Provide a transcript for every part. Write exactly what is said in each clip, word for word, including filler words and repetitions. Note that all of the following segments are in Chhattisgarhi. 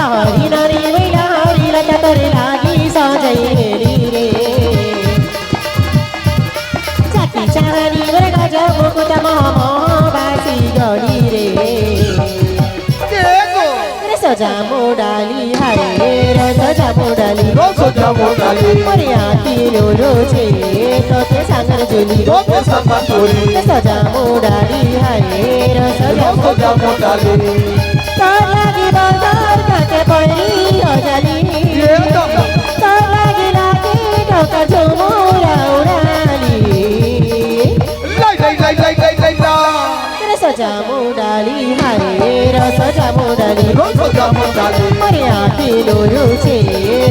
हरी नरी मैना हरी लता तोरे लागी सजई मेली रे। चाकी चाहनी मोर गजब मुकुट महा महा बासी गली रे। के गो? रे सजा मोडाली हरे, रे सजा मोडाली। रो सजा मोडाली। मोरे आती लो लो छे, तोते सांगर जुली। तोते सांगर जुली। रे सजा मोडाली हरे, रे सजा रो सजा मोडाली। तोर लागी बजार काके पैरी हो जाली। ये तो। तोर लागी लागी डोकर झुमुरा उड़ाली। लाई, लाई, लाई, लाई, लाई, लाई, ला। रे सजा मोडाली हरे, रे सजा मोडाली। रो सजा मोडाली। मोरे आती लो लो छे,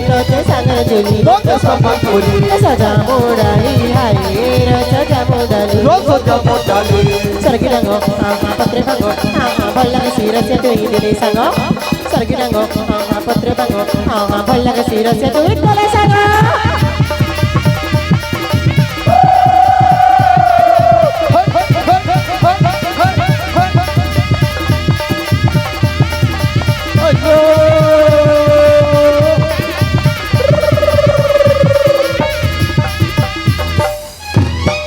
तोते सांगर जुली। तोते सांगर जुली। रे सजा मोडाली हरे, रे सजा मोडाली। रो सजा मोडाली। सरगी रंगो, आहा, पत्रे भंगो, आहा, भल्ला के सिर से तू ही दिली संगो। सरगी रंगो, आहा, पत्रे भंगो, आहा, भल्ला के सिर से तू ही दिली संगो।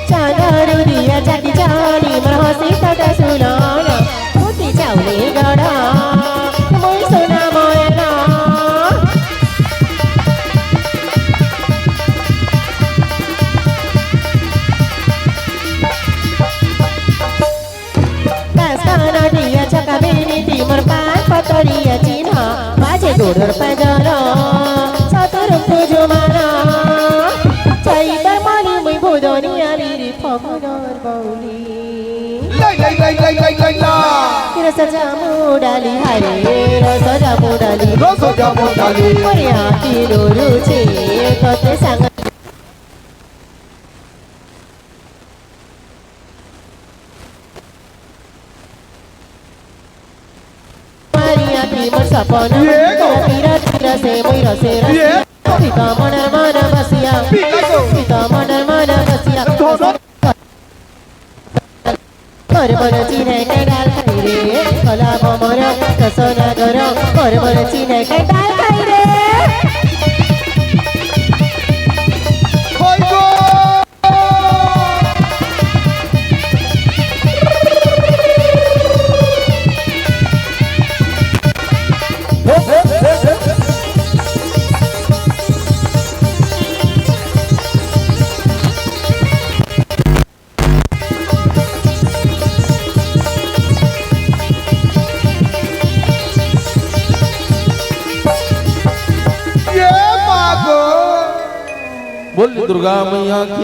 चांदड़ू दिया चाकी चाली, मोर हंसी तोटा सुनाना, मोती चावली गड़ा, मोई सोना मोयना। कास्ताना दिया चका बेनी ती मोर पान पतरिया चिन्हा, बाजे गोडर पैदल, सतुर पुजुमाना। चैतर माली मुई भुदोनी आली री फगुनर बौली। लाई, लाई, लाई, लाई, लाई, लाई, ला। रे सजा मोडाली हरे, रे सजा मोडाली। रो सजा मोडाली। मोरे आती लो रुचे, तोते सांग मारिया की मोर सपना ये गो। तीरा तीरा से मोर से ये। सीता मन मन बसिया। पीला गो। सीता मन मन बसिया। धोधो। मोर मोर चिन्हे के डाल खाई रे, कला मोर कसो ना करो। मोर मोर चिन्हे के डाल खाई रे। होई गो। ये मागो। बोल दुर्गा मैया की।